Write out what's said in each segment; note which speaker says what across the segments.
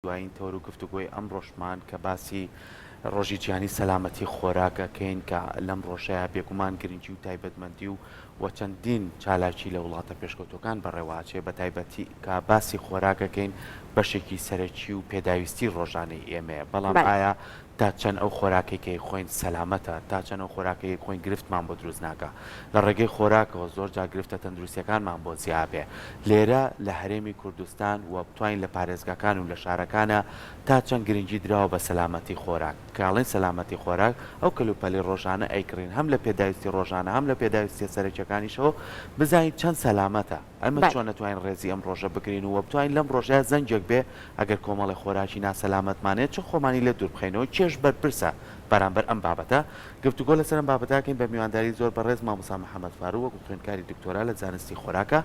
Speaker 1: دوایین تەوەر و گفتوگۆی ئەمڕۆشمان کە باسی ڕۆژی جیهانی سەلامەتی خۆراک ئەکەین کە لەم ڕۆژەیا بێگومان گرنگی و تایبەتمەندی و و چەندین چالاکی لە وڵاتە پێشکەوتوەکان بەڕێوەئەچێ بە تایبەتی کە باسی خۆراک ئەکەین بەشێکی سەرەکی و پێداویستی ڕۆژانەی ئێمەیە بەڵام ئایا تا چەند ئەو خۆراکەی کە ئەیخۆین سەلامەتە؟ تا چەند ئەو خۆراکەی ئەیخۆین گرفتمان بۆ دروست ناکا؟ لە ڕێگەی خۆراکەوە زۆر جار گرفتە تەندروستیەکانمان بۆ زیا بێ. لێرە لە هەرێمی کوردستان و بتوانین لە پارێزگاکان و لە شارەکانا تا چەند گرنگی دراوە بە سەلامەتی خۆراک؟ کە ئەڵێین سەلامەتی خۆراک ئەو کەلوپەلەی ڕۆژانە ئەیکڕین هەم لە پێداویستی ڕۆژانە هەم لە پێداویستیە سەرەکیەکانیشەوە بزانین چەند سەلامەتە؟ ئێمە
Speaker 2: بەلێ.
Speaker 1: چۆن ئەتوانین ڕێزی ئەم ڕۆژە بگرین و بتوانین لەم ڕۆژەیا زەنگێک بێ ئەگەر کۆمەڵێ خۆراکی ناسەلامەتمان هەیە چۆن خۆمانی لێ دوور بخەینەوە کێش بەرپرسە بەرامبەر ئەم بابەتە گفتوگۆ لەسەر ئەم بابەتە ئەکەین بە میوانداری زۆر بەڕێز مامۆستا محەمەد فاروق وەکو خوێندکاری دکتۆرا لە زانستی خۆراکە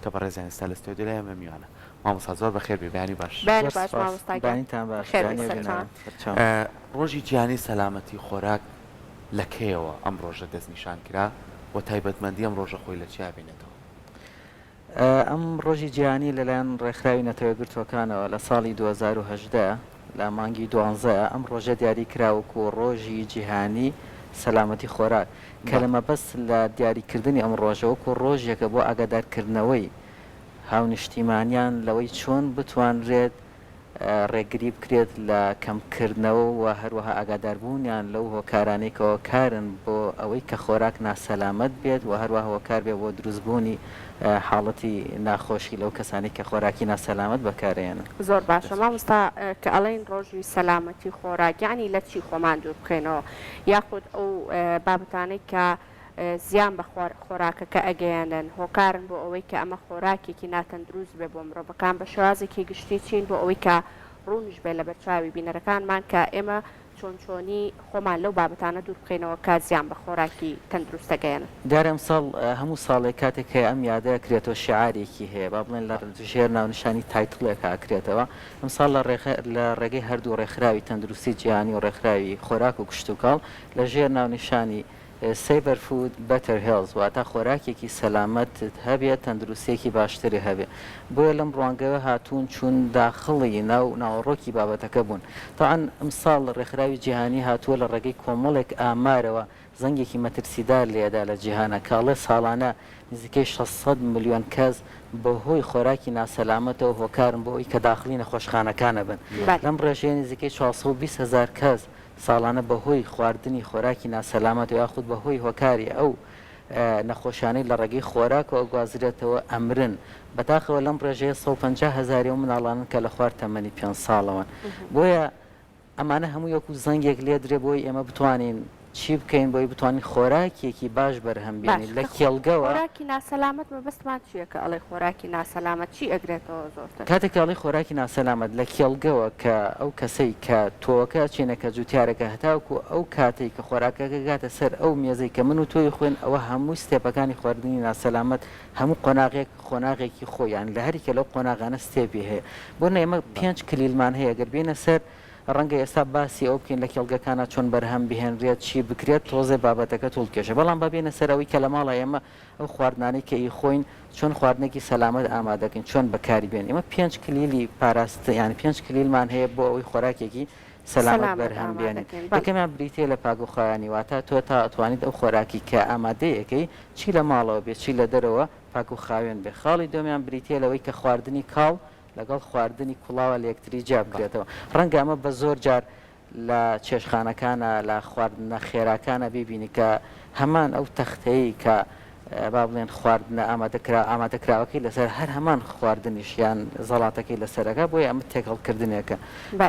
Speaker 1: کە بەڕێزیان ئێستا لە ستۆدیۆ لای ئێمە میوانە مامۆستا زۆر بەخێر بێی بەیانی باش.
Speaker 2: بەیانی
Speaker 3: زۆر
Speaker 2: باش
Speaker 3: سپاس
Speaker 2: مامۆستا گیان
Speaker 3: بەیانیتان باش
Speaker 2: بەخێر بێی
Speaker 3: بەیانی
Speaker 2: سەرچاوان.
Speaker 3: بینەران سەرچاوم.
Speaker 1: ڕۆژی جیهانی سەلامەتی خۆراک لە کەیەوە ئەم ڕۆژە دەستنیشان کرا و تایبەتمەندی ئەم ڕۆژە خۆی لە چیا بینێتەوە؟
Speaker 3: ئەم ڕۆژی جیهانی لەلایەن ڕێکخراوی نەتەوەیەکگرتووەکانەوە لە ساڵی 2018 لە مانگی دوانزە ئەم ڕۆژە دیاری کرا وەکوو ڕۆژی جیهانی سەلامەتی خۆراک کە لە مەبەست لە دیاریکردنی ئەم ڕۆژە وەکوو ڕۆژێکە بۆ ئاگادارکردنەوەی هاونیشتیمانیان لەوەی چۆن بتوانرێت ڕێگری بکرێت لە کەمکردنەوە و هەروەها ئاگاداربوونیان لەو هۆکارانەی کە هۆکارن بۆ ئەوەی کە خۆراک ناسەلامەت بێت و هەروەها هۆکار بێت بۆ دروستبوونی حاڵەتی ناخۆشی لەو کەسانەی کە خۆراکی ناسەلامەت بەکارئەهێنن.
Speaker 2: زۆر باشە مامۆستا کە ئەڵێین ڕۆژی سەلامەتی خۆراک یەعنی لە چی خۆمان دوور بخەینەوە یاخود ئەو بابەتانەی کە زیان بە خۆراکەکە ئەگەیەنن، هۆکارن بۆ ئەوەی کە ئەمە خۆراکێکی ناتەندروست بێ بۆ مرۆڤەکان، بە شێوازێکی گشتی چین بۆ ئەوەی کە ڕوونیش بێ لەبەرچاوی بینەرەکانمان کە ئێمە چۆن چۆنی خۆمان لەو بابەتانە دوور بخەینەوە کە زیان بە خۆراکی تەندروست دەگەیەنن.
Speaker 3: دیارە ئەمساڵ هەموو ساڵێک کاتێک کە ئەم یادە ئەکرێتەوە شیعارێکی هەیە با بڵێن لە ژێر ناونیشانی title ێکا ئەکرێتەوە ئەمساڵ لە لە ڕێگەی هەردوو ڕێکخراوی تەندروستی جیهانی و ڕێکخراوی خۆراک و کشتوکاڵ لە ژێر ناونیشانی Safer Food Better Health واتە خۆراکێکی سەلامەتت هەبێت تەندروستیەکی باشتری هەبێ بۆیە لەم ڕوانگەوە هاتوون چوون داخڵی ناو ناوەڕۆکی بابەتەکە بوون تەبعەن ئەمساڵ ڕێکخراوی جیهانی هاتووە لە ڕێگەی کۆمەڵێک ئامارەوە زەنگێکی مەترسیدار لێدا لە جیهانا کە ئەڵێ ساڵانە نزیکەی 600 ملیۆن کەس بەهۆی خۆراکی ناسەلامەتەوە هۆکارن بۆ ئەوی کە داخڵی نەخۆشخانەکان ئەبن لەم ڕێژەیە نزیکەی 420 هەزار کەس ساڵانە بەهۆی خواردنی خۆراکی ناسەلامەت و یاخود بەهۆی هۆکاری ئەو نەخۆشیانەی لە ڕێگەی خۆراکەوە ئەگوازرێتەوە ئەمرن، بەداخەوە لەم ڕێژەیە 150 هەزاری ئەو مناڵانەن کە لە خوار تەمەنی پێنج ساڵەوەن. بۆیە ئەمانە هەمووی وەکو زەنگێک لێدرێ بۆی ئێمە بتوانین چی بکەین بۆی بتوانین خۆراکێکی باش بەرهەم
Speaker 2: باش
Speaker 3: بێنین لە
Speaker 2: کە
Speaker 3: کێڵگەوە.
Speaker 2: خۆراکی ناسەلامەت مەبەستمان چیە کە ئەڵێی خۆراکی ناسەلامەت چی ئەگرێتەوە زۆرتر؟
Speaker 3: کاتێک کە ئەڵێی خۆراکی ناسەلامەت لە کێڵگەوە کە ئەو کەسەی کە تۆوەکە ئەچێنێ کە جوتیارەکە هەتاوەکو ئەو کاتەی کە خۆراکەکە گاتە سەر ئەو مێزەی کە من و تۆی خوێن ئەوە هەمووی step ەکانی خواردنی ناسەلامەت هەموو قۆناغێک قۆناغێکی خۆی یان لە هەریکە لەو قۆناغانە step ی هەیە بۆ نە ئێمە پێنج کلیلمان هەیە گەر بێینە سەر ڕەنگە ئێستا باسی ئەوە بکەین لە کێڵگەکانا چۆن بەرهەم بهێنرێت، چی بکرێت، تۆزێ بابەتەکە توڵ بکێشێ، بەڵام با بێینە سەر ئەوەی کە لە ماڵا ئێمە ئەو خواردنانەی کە ئیخۆین چۆن خواردنێکی سەلامەت ئامادەکەین، چۆن بەکاری بێنین. ئێمە پێنج کلیلی پاراستن یانی پێنج کلیلمان هەیە بۆ ئەوەی خۆراکێکی سەلامەت
Speaker 2: سەلامەت
Speaker 3: بەرهەم بێنین.
Speaker 2: ئامادەکەین، بەڵێ.
Speaker 3: یەکەمیان بریتییە لە پاکوخاوێنی، واتە تۆ تا ئەتوانیت ئەو خۆراکی کە ئامادەی ئەکەی چی لە ماڵەوە بێ چی لە دەرەوە پاک و خاوێن بێ. خاڵی دووەمیان بریتییە لەوەی کە خواردنی کاڵ لەگەڵ خواردنی کوڵاوە لە یەکتری جیا بکرێتەوە. ڕەنگە ئەمە بە زۆر جار لە چێشتخانەکانا، لە خواردنە خێراکانا بیبینی کە هەمان ئەو تەختەیەی کە با بڵێن خواردنە ئامادەکرا ئامادەکراوەکەی لەسەر هەر هەمان خواردنیش یان زەڵاتەکەی لەسەرەکە بۆیە ئەمە تێکەڵکردنێکە.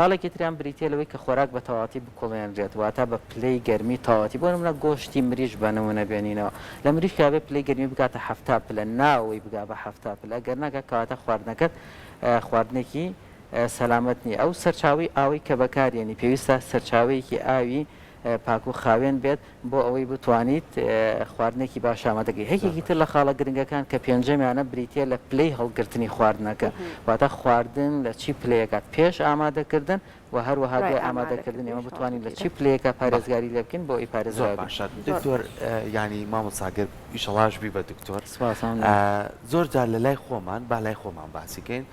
Speaker 3: خاڵێکی تریان بریتییە لەوەی کە خۆراک بە تەواوەتی بکوڵێنرێت واتە بە پلەی گەرمی تەواوەتی بۆ نمونە گۆشتی مریشک بە نمونە بێنینەوە لە مریشکا بێ پلەی گەرمی بگاتە 70 پلە ناوەوەی بگا بە 70 پلە گەر نەگا کەواتە خواردنەکەت خواردنێکی سەلامەت نیە ئەو سەرچاوەی ئاوەی کە بەکارێنی پێویستە سەرچاوەیەکی ئاوی پاک و خاوێن بێت بۆ ئەوەی بتوانیت خواردنێکی باش ئامادەکەی یەکێکی تر لە خاڵە گرنگەکان کە پێنجەمیانە بریتیە لە پلەی هەڵگرتنی خواردنەکە واتە خواردن لە چی پلەیەکە پێش ئامادەکردن و هەروەها دوای ئامادەکردن ئێمە بتوانین لە چی پلەیەکا پارێزگاری لێ بکەین بۆ ئەوەی
Speaker 1: زۆر
Speaker 3: پارێزراو بین.
Speaker 1: باشە دکتۆر یانی مامۆستا گەر ئیشەڵاش بی بە دکتۆر
Speaker 3: سپاس مەمنون.
Speaker 1: زۆر جار لە لای خۆمان با لای خۆمان باسی کەین.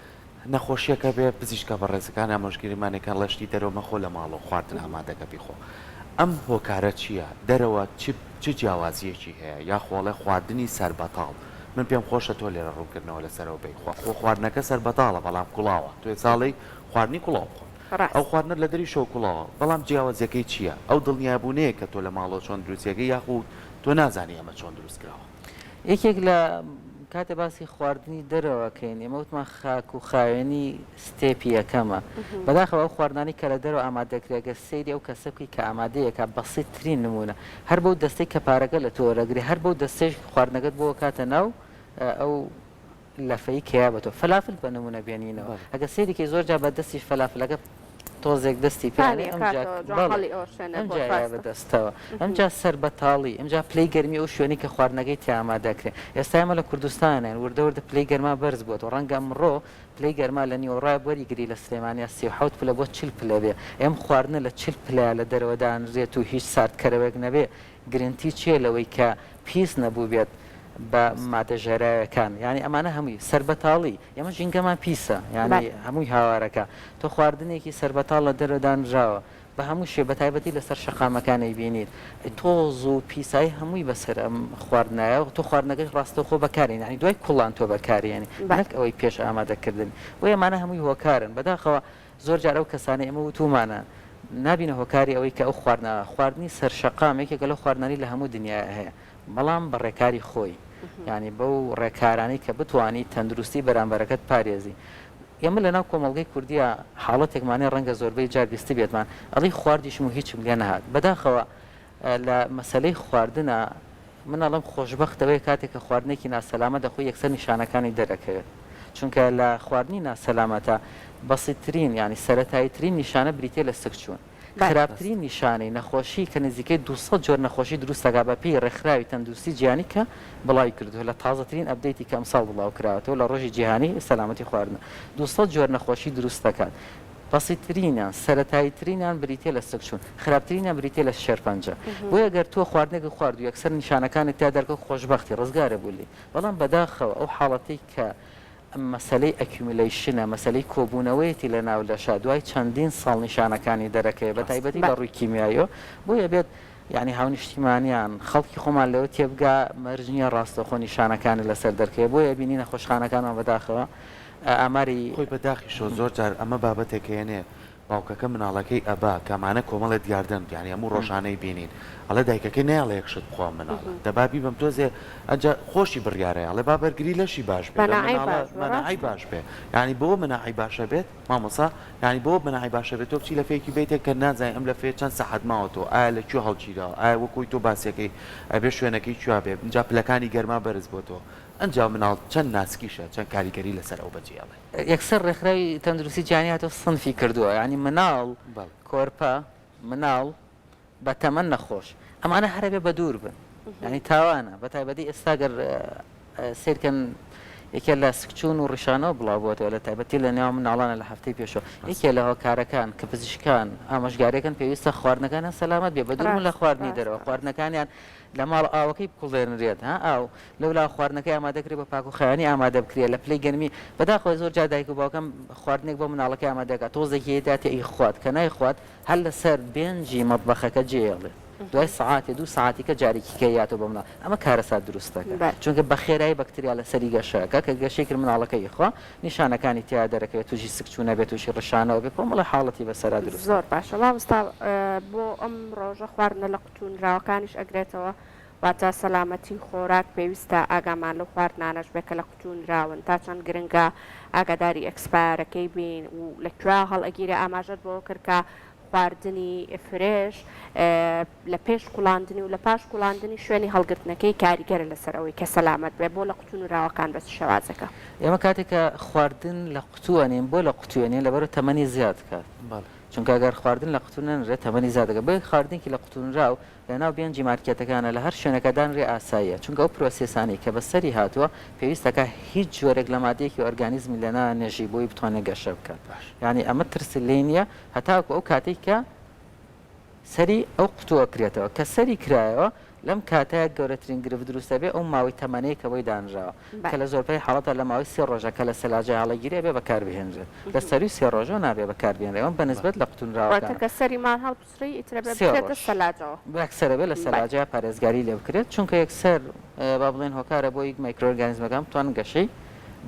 Speaker 1: نەخۆشیەکە بێ پزیشکە بەڕێزەکان ئامۆژگریمان ئەکەن ڵێ شتی دەرەوە مەخۆ لە ماڵەوە خواردن ئامادەکە بیخۆ ئەم هۆکارە چیە دەرەوە چ چ جیاوازیەکی هەیە یاخۆ ئەڵێ خواردنی سەربەتاڵ من پێم خۆشە تۆ لێرە ڕوونکردنەوە لەسەرەوە بەی خۆ خۆ خواردنەکە سەربەتاڵە بەڵام کوڵاوە تۆ ئێستا ئەڵێی خواردنی کوڵاو بخۆن ئەو
Speaker 2: ڕاست.
Speaker 1: خواردنە لە دەریشەوە کوڵاوە بەڵام جیاوازیەکەی چیە ئەو دڵنیابوونەیە کە تۆ لە ماڵەوە چۆن دروستیەکەی یاخود تۆ نازانی ئەمە چۆن دروست کراوە.
Speaker 3: یەکێک لە کاتێ باسی خواردنی دەرەوە ئەکەین ئێمە وتمان خاک و خاوێنی step ی یەکەمە بەداخەوە ئەو خواردنانەی کە لە دەرەوە ئامادە دەکرێت گەر سەیری ئەو کەسە بکەی کە ئامادەی ئەکا بەسیت ترین نمونە هەر بەو دەستەی کە پارەکە لە تۆ وەرەگرێ هەر بەو دەستەیش خواردنەکەت بۆ ئەکاتە ناو ئەو لەفەی کەیا بە تۆ فەلافل بە نمونە بێنینەوە
Speaker 1: بەڵێ.
Speaker 3: ئەگەر سەیری کەی زۆر جار بە دەستیش فەلافلەکە تۆزێک دەستی پێ
Speaker 2: پانی
Speaker 3: ئەنێ ئەمجا
Speaker 2: ئەکاتەوە جوان
Speaker 3: بەڵێ
Speaker 2: هەڵی ئەوەشێنێ بۆت
Speaker 3: ئەمجا ئەیا بە
Speaker 2: ڕاستە.
Speaker 3: دەستەوە ئەمجا سەر بەتاڵی ئەمجا پلەی گەرمی ئەو شوێنەی کە خواردنەکەی تیا ئامادە ئەکرێ ئێستا ئێمە لە کوردستانین وردە وردە پلەی گەرما بەرز بووەتەوە ڕەنگە ئەمڕۆ پلەی گەرما لە نیوەڕۆیا وەریگری لە سلێمانیا 37 پلە بۆ 40 پلە بێ ئەم خواردنە لە 40 پلەیا لە دەرەوە دانرێت و هیچ ساردکەرەوەیەک نەبێ گرنتی چیە لەوەی کە پیس نەبووبێت بە مادە ژەهراویەکان یانی ئەمانە هەمووی سەربەتاڵی ئێمە ژینگەمان پیسە یانی هەمووی هاوارەکە تۆ خواردنێکی سەربەتاڵ لە دەرەوە دانراوە بە هەموو شێ بە تایبەتی لەسەر شەقامەکان ئەیبینیت تۆز و پیسایی هەمووی بەسەر ئەم خواردنایە و تۆ خواردنەکەش ڕاستەوخۆ بەکارێنی یانی دوای کوڵان تۆ بەکارێنی نەک ئەوەی پێش ئامادەکردن بۆیە ئەمانە هەمووی هۆکارن بەداخەوە زۆر جار ئەو کەسانەی ئێمە وتوومانە نابینە هۆکاری ئەوەی کە ئەو خواردنە، خواردنی سەر شەقام یەکێکە لەو خواردنانەی لە هەموو دنیایا هەیە بەڵام بە ڕێکاری خۆی یانی بەو ڕێکارانەی کە بتوانی تەندروستی بەرامبەرەکەت پارێزی ئێمە لەناو کۆمەڵگەی کوردیا حاڵەتێکمان هەیە ڕەنگە زۆربەی جار بیستبێتمان ئەڵێی خواردیشم و هیچم لێ نەهات بەداخەوە لە مەسەلەی خواردنا من ئەڵێم خۆشبەخت ئەوەیە کاتێک کە خواردنێکی ناسەلامەت دەخۆی یەکسەر نیشانەکانی دەرەکەوێت چونکە لە خواردنی ناسەلامەتا بەسیترین یانی سەرەتاییترین نیشانە بریتیە لە سکچوون خراپترین نیشانەی نەخۆشی کە نزیکەی 200 جۆر نەخۆشی دروست دەکات بە پێی ڕێکخراوی تەندروستی جیهانی کە بڵاوی کردووە لە تازەترین update ی کە ئەمساڵ بڵاو کراوەتەوە لە ڕۆژی جیهانی سەلامەتی خواردنە 200 جۆر نەخۆشی دروست دەکات بەسیتترینیان، سەرەتاییترینیان بریتییە لە سکچوون، خراپترینیان بریتییە لە شێرپەنجە. بۆیە گەر تۆ خواردنێکت خوارد و یەکسەر نیشانەکانت تیا دەرکەوت خۆشبەختی، ڕزگارت بوو لێی. بەڵام بەداخەوە ئەو حاڵەتەی کە مەسەلەی accumulation ە، مەسەلەی کۆبوونەوەیەتی لە ناو لەشا، دوای چەندین ساڵ نیشانەکانی دەرەکەوێت، بە تایبەتی لە ڕووی کیمیاییەوە. بۆیە بێت یانی هاونیشتیمانیان، خەڵکی خۆمان لەوە تێبگا مەرج نییە ڕاستەوخۆ نیشانەکانت لەسەر دەرکەوێت. بۆیە بینی نەخۆشخانەکانمان بەداخەوە ئاماری.
Speaker 1: خۆی بە داخیشەوە زۆر جار ئەمە بابەتێک هێنێ باوکەکە مناڵەکەی ئەبا کە ئەمانە کۆمەڵێ دیاردەن یانی هەموو ڕۆژانەی بینین ئەڵێ دایکەکەی نایەڵێ یەک شت بخوا مناڵە دەبا بیبەم تۆزێ ئەنجا خۆشی بڕیارە ئەڵێ با بەرگری لەشی باش بێ لەم
Speaker 2: مەناعەی
Speaker 1: مناڵە
Speaker 2: باش بێ
Speaker 1: مەناعەی
Speaker 2: ڕاستە.
Speaker 1: باش بێ یانی بۆ مەناعەی باشە بێت مامۆسا یانی بۆ مەناعەی باشە بێت تۆ بچی لەفەیەکی بەیتێ کە نازانی ئەم لەفەیە چەند سەعات ماوەتەوە ئایا لە کوێ هەڵگیراوە ئایا وەک ئەوی تۆ باسیەکەی ئەبێ شوێنەکەی کوێ بێ ئینجا پلەکانی گەرما بەرز بۆتەوە ئەنجا مناڵ چەند ناسکیشە چەند کاریگەری لەسەر ئەو بەجێ ئەڵێ.
Speaker 3: یەکسەر ڕێکخراوی تەندروستی جیهانی هاتووە سنفی کردووە یانی مناڵ، کۆرپە، مناڵ بە تەمەن نەخۆش ئەمانە هەر ئەبێ بەدوور بن یانی تاوانە بە تایبەتی ئێستا گەر سەیرکەن یەکێ لە سکچوون و ڕیشانەوە بڵاو بووەتەوە لە تایبەتی لە نێوان مناڵانە لە هەفتەی پێشەوە یەکێ لە هۆکارەکان کە پزیشکان ئامۆژگاریەکەن پێویستە خواردنەکانیان سەلامەت بێ بەدوور بن لە خواردنی دەرەوە خواردنەکانیان لە ماڵ ئاوەکەی بکوڵێنرێت ها ئاو لەولاوە خواردنەکەی ئامادە کرێ بە پاک و خاوێنی ئامادە بکرێ لە پلەی گەرمی بەداخەوە زۆر جار دایک و باوکان خواردنێک بۆ مناڵەکەی ئامادە دەکات تۆزێکی ئەیداتێ ئەیخوات کە نایخوات هەر لەسەر بێنجی مەتبەخەکە جێیەڵێ دوای سەعاتێ دوو سەعاتی کە جارێکی کە یاتەوە بۆ مناڵ ئەمە کارەسات دروست دەکات چونکە بە خێرایی بەکتریا لەسەری گەشە ئەکات کە گەشەی کرد مناڵەکە ئیخوا نیشانەکانی تیا دەرەکەوێت تووشی سکچوونە بێت تووشی ڕشانەوە بێت کۆمەڵێ حاڵەتی بەسەرا دروست
Speaker 2: زۆر باشە مامۆستا بۆ ئەم ڕۆژە خواردنە لە قوتونراوەکانیش ئەگرێتەوە واتە سەلامەتی خۆراک پێویستە ئاگامان لەو خواردنانەش بێت کە لە قوتوو نراون تا چەند گرنگە ئاگاداری expire ەکەی بین و لە کوێ هەڵئەگیرێ ئاماژەت بەوە کرد کە خواردنی fresh لە پێش کوڵاندنی و لە پاش کوڵاندنی شوێنی هەڵگرتنەکەی کاریگەرە لەسەر ئەوەی کە سەلامەت بێت بۆ لە قوتوو نراوەکان بە چ شێوازێکە؟
Speaker 3: ئێمە کاتێک کە خواردن لە قوتوو ئەنێین بۆ لە قوتوو ئەنێین لەبەرئەوەی تەمەنی زیاد کات چونکە گەر خواردن لە قوتوو نەنرێت تەمەنی زیاد دەکات بۆیە خواردنێکی لە قوتوو نراو لەناو بێنجی مارکێتەکانە لە هەر شوێنێکا دانرێ ئاساییە چونکە ئەو process انەی کە بەسەری هاتووە پێویست دەکا هیچ جۆرێک لە مادەیەکی ئۆرگانیزمی لەنا نەژی بۆی بتوانێ گەشە بکات یانی ئەمە ترس لێی نییە هەتاکو ئەو کاتەی کە سەری ئەو قوتووە کرێتەوە کە سەری کرایەوە. لەم کاتە گەورەترین گرفت دروست ئەبێ ئەو ماوەی تەمەنەی کە بۆی دانراوە کە لە زۆربەی حاڵەتا لە ماوەی سێ ڕۆژە کە لە سەلاجە هەڵەگیرێ ئەبێ بەکار بهێنرێت لە سەروی سێ ڕۆژەوە نابێ بەکار بێنرێ ئەمە بە نسبەت لە
Speaker 2: واتە
Speaker 3: قوتونراوەکانە.
Speaker 2: کە سەری ماڵ هەڵپچڕی ئیتر ئەبێ
Speaker 3: سێ
Speaker 2: بکرێتە
Speaker 3: ڕۆژ
Speaker 2: سەلاجەوە.
Speaker 3: یەکسەر ئەبێ لە سەلاجە پارێزگاری لێ بکرێت چونکە یەکسەر با بڵێین هۆکارە بۆی مایکرۆئۆرگانیزمەکان بتوانن گەشەی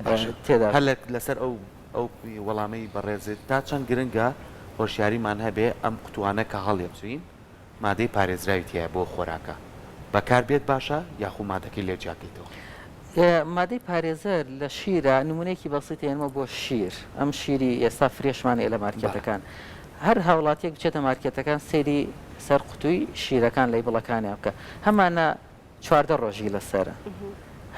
Speaker 1: باشە
Speaker 3: تێدا
Speaker 1: هەر
Speaker 3: بکەن.
Speaker 1: لەسەر ئەو ئەو وەڵامەی بەڕێزت تا چەند گرنگە هۆشیاریمان هەبێ ئەم قوتوانە کە هەڵیەپچرین مادەی پارێزراوی تیایە بۆ خۆراکە بەکار بێت باشە یاخو مادەکەی لێ جیاکەیتەوە؟
Speaker 3: مادەی پارێزەر لە شیرا نمونەیەکی بەسیت ئەهێنمەوە بۆ شیر ئەم شیری ئێستا fresh مان هەیە لە مارکێتەکان هەر هاوڵاتیەک بچێتە مارکێتەکان سەیری سەر قوتوی شیرەکان label ەکانیان بکە هەمانە 14 ڕۆژی لەسەرە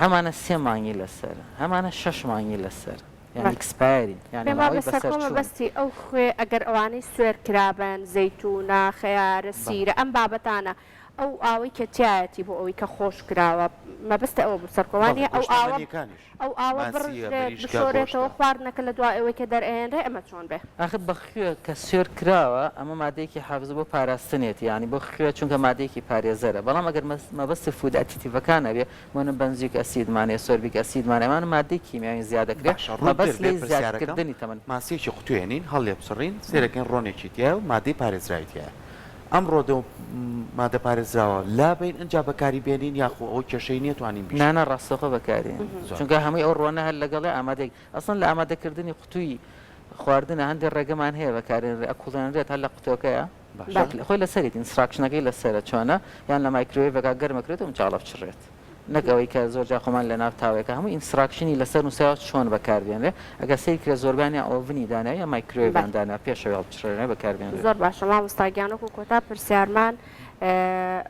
Speaker 3: هەمانە سێ مانگی لەسەرە هەمانە شەش مانگی لەسەرە یانی expire ی یانی
Speaker 2: پێم وابێ
Speaker 3: ماوەی بەسەر
Speaker 2: سەرکۆ
Speaker 3: چوون.
Speaker 2: مەبەستی ئەو خوێ ئەگەر ئەوانەی سوێر کرابن زەیتونە خەیارە سیرە ئەم بابەتانە ئەو ئاوەی کە تیایەتی بۆ ئەوەی کە خۆش کراوە مەبەستە ئەوە بوو سەرکۆ
Speaker 1: بەڵێ
Speaker 2: وانیە ئەو ئاوە
Speaker 1: گۆشتەمەنیەکانیش
Speaker 2: ئەو ئاوە
Speaker 1: ماسیە
Speaker 2: بڕژرێت
Speaker 1: مریشکە
Speaker 2: بشۆرێتەوە
Speaker 1: گۆشتە.
Speaker 2: خواردنەکە لە دوای ئەوەی کە دەرئەهێنرێ ئەمە چۆن بێ؟
Speaker 3: ئاخر بە خوێ کە سوێر کراوە ئەمە مادەیەکی حافزە بۆ پاراستنێتی یانی بۆ خوێ چونکە مادەیەکی پارێزەرە بەڵام ئەگەر مەبەستی food additive ەکان ئەبێ بۆنە benzoic acid مان هەیە sorbic acid مان هەیە ئەمانە مادەی کیمیاوین زیاد دەکرێت
Speaker 1: باشە ڕوونتر
Speaker 3: مەبەست
Speaker 1: بێ
Speaker 3: لێی
Speaker 1: پرسیارەکەم
Speaker 3: زیادکردنی تەمەن.
Speaker 1: ماسیەکی قوتوێنین هەڵیەپچڕین سەیرەکەین ڕۆنێکی تیایە و مادەی پارێزراوی تیایە ئەم ڕۆدە و مادە پارێزراوە لابەین ئنجا بەکاری بێنین یاخۆ ئەوە کێشەی نیە توانین
Speaker 3: نا نا
Speaker 1: بیشۆرین؟
Speaker 3: ڕاستەوخۆ بەکاری هێنین
Speaker 1: زۆر
Speaker 3: چونکە
Speaker 1: باشە.
Speaker 3: هەمووی ئەو ڕۆنە هەر لەگەڵێ ئامادەی ئەسڵەن لە ئامادەکردنی قوتوی خواردنە هەندێ ڕێگەمان هەیە بەکارێنرێ ئەکوڵێنرێت هەر لە قوتۆکەیە
Speaker 1: باشە.
Speaker 3: خۆی لەسەرێتی instruction ەکەی لەسەرە چۆنە یان لە مایکرۆوێڤەکە گەرمەکرێت و مچاڵە بچڕێت نەک ئەوەی کە زۆر جار خۆمان لە ناو تاوەیەکە هەموو instruction ی لەسەر نووسراوە چۆن بەکاربێنرێ ئەگەر سەیر کرێ زۆربیان یان oven ی دانا یا مایکرۆوێڤیان دانا پێشەوەی هەڵبچڕێنێ بەکاربێنرێت.
Speaker 2: زۆر باشە مامۆستا گیان وەکو کۆتا پرسیارمان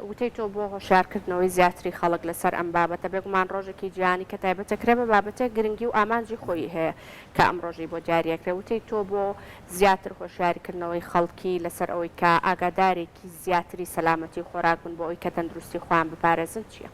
Speaker 2: وتەی تۆ بۆ هۆشیارکردنەوەی زیاتری خەڵک لەسەر ئەم بابەتە بێگومان ڕۆژێکی جیهانی کە تایبەتەکرێ بە بابەتێک گرنگی و ئامانجی خۆی هەیە کە ئەم ڕۆژەی بۆ دیاریەکرێ وتەی تۆ بۆ زیاتر هۆشیاریکردنەوەی خەڵکی لەسەر ئەوەی کە ئاگادارێکی زیاتری سەلامەتی خۆراک بن بۆ ئەوەی کە تەندروستی خۆیان بپارێزن چیە؟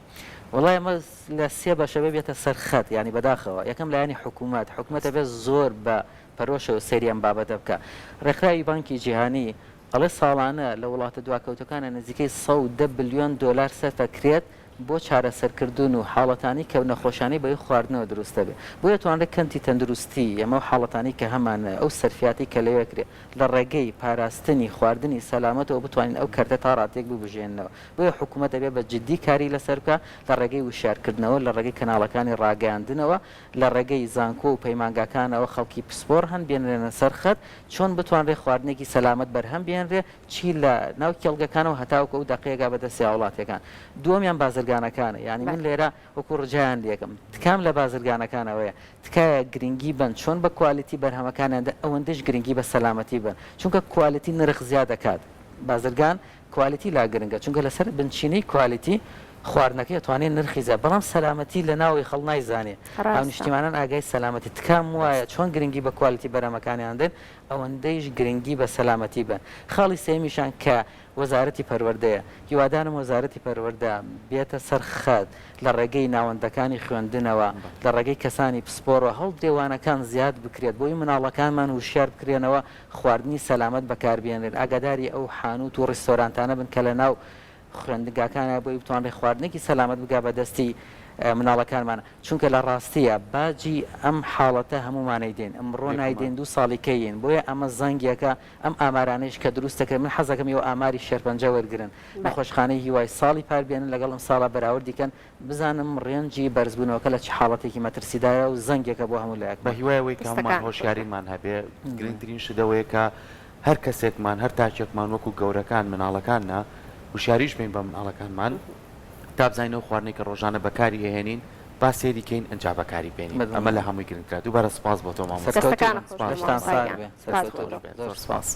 Speaker 3: وەڵای ئەمە لە سێ بەشە بێ بێتە سەر خەت یانی بەداخەوە یەکەم لایەنی حکوومەت حکوومەت ئەبێ زۆر بە پەرۆشەوە سەیری ئەم بابەتە بکا ڕێکخراوی بانکی جیهانی ئەڵێ ساڵانە لە وڵاتە دواکەوتوەکانا نزیکەی 110 بلیۆن دۆلار سەرف ئەکرێت بۆ چارەسەرکردن و حاڵەتانی کە نەخۆشانەی بەهۆی خواردنەوە دروست دەبێت بۆیە توانرێت کەنتی تەندروستی ئێمە و حاڵەتانی کە هەمانە ئەو سەرفیاتەی کە لەوێ کرێت لە ڕێگەی پاراستنی خواردنی سەلامەتەوە بتوانین ئەو کەرتە تا ڕادەیەک ببوژێننەوە بۆیە حکومەت دەبێت بە جدی کاری لەسەر بکات لە ڕێگەی وشیارکردنەوە لە ڕێگەی کەناڵەکانی ڕاگەیاندنەوە لە ڕێگەی زانکۆ و پەیمانگاکانەوە خەڵکی پسپۆڕ هەن بێنرێنە سەر خەت چۆن بتوانرێت خواردنێکی سەلامەت بەرهەم بهێنرێت چی لە ناو کێڵگەکانەوە هەتاوەکو ئەو دەقەیە گا بە دەستی هاوڵاتیەکان. دووەمیان بازرگانەکانە یانی من لێرە وەکو ڕجایان لێکەم تکام لە بازرگانەکان ئەوەیە تکایە گرنگی بەن چۆن بە quality بەرهەمەکانیان دەن ئەوەندەش گرنگی بە سەلامەتی بەن چونکە quality نرخ زیاد ئەکات بازرگان quality لا گرنگە چونکە لەسەر بنچینەی quality خواردنەکەی ئەتوانێ نرخی زیاد بەڵام سەلامەتی لە ناوەوەی خەڵک نایزانێ هاونیشتیمانان ئاگای سەلامەتی تکام وایە چۆن گرنگی بە quality بەرهەمەکانیان دەن ئەوەندەیش گرنگی بە سەلامەتی بەن. خاڵی سێیەمیشان کە وەزارەتی پەروەردەیە. هیوادارم وەزارەتی پەروەردە بێتە سەر خەت لە ڕێگەی ناوەندەکانی خوێندنەوە، لە ڕێگەی کەسانی پسپۆڕەوە هەوڵبدرێ وانەکان زیاد بکرێت بۆی مناڵەکانمان وشیار بکرێنەوە خواردنی سەلامەت بەکاربێنرێن ئاگاداری ئەو حانوت و ڕیستۆرانتانە بن کە لە ناو خوێندنگاکانە بۆی بتوانرێت خواردنێکی سەلامەت بگا بە دەستی مناڵەکانمان چونکە لە ڕاستیە باجی ئەم حاڵەتە هەموومان ئەیدەین ئەمڕۆ نایدەین دوو ساڵی کەی یین بۆیە ئەمە زەنگێکە ئەم ئامارانەیش کە دروست دەکرێت من حەزەکەم ئێوە ئاماری شێرپەنجە وەرگرن نەخۆشخانەی هیوای ساڵی پار بێنن لەگەڵ ئەمساڵا بەراوردی کەن بزانم ڕێنجی بەرزبوونەوەکە لە چ حاڵەتێکی مەترسیدارە و زەنگێکە بۆ هەموو
Speaker 1: بە
Speaker 3: لایەکمان.
Speaker 1: هیوای ئەوەی کە هەموومان
Speaker 2: دەستەکانت خۆش بێت.
Speaker 1: هۆشیاریمان هەبێ گرنگترین شت ئەوەیە کە هەر کەسێکمان هەر تاکێکمان وەکو گەورەکان مناڵەکان نا وشیاریش بین بە مناڵەکانمان تا بزانین ئەو خواردنەی کە ڕۆژانە بەکاری ئەهێنین با سەیری کەین ئنجا بەکاری بێنین ئەمە لە هەمووی گرنگترە دووبارە سوپاس بۆ تۆ مامۆستا
Speaker 3: سەرکەوتوو بن
Speaker 2: دەستەکانت خۆش بێت
Speaker 3: لەشتان
Speaker 2: مامۆستا
Speaker 3: ساغ
Speaker 2: گیان
Speaker 3: بێ
Speaker 2: سوپاس بۆ
Speaker 3: سەرکەوتوو
Speaker 2: تۆ.
Speaker 3: بن زۆر سوپاس.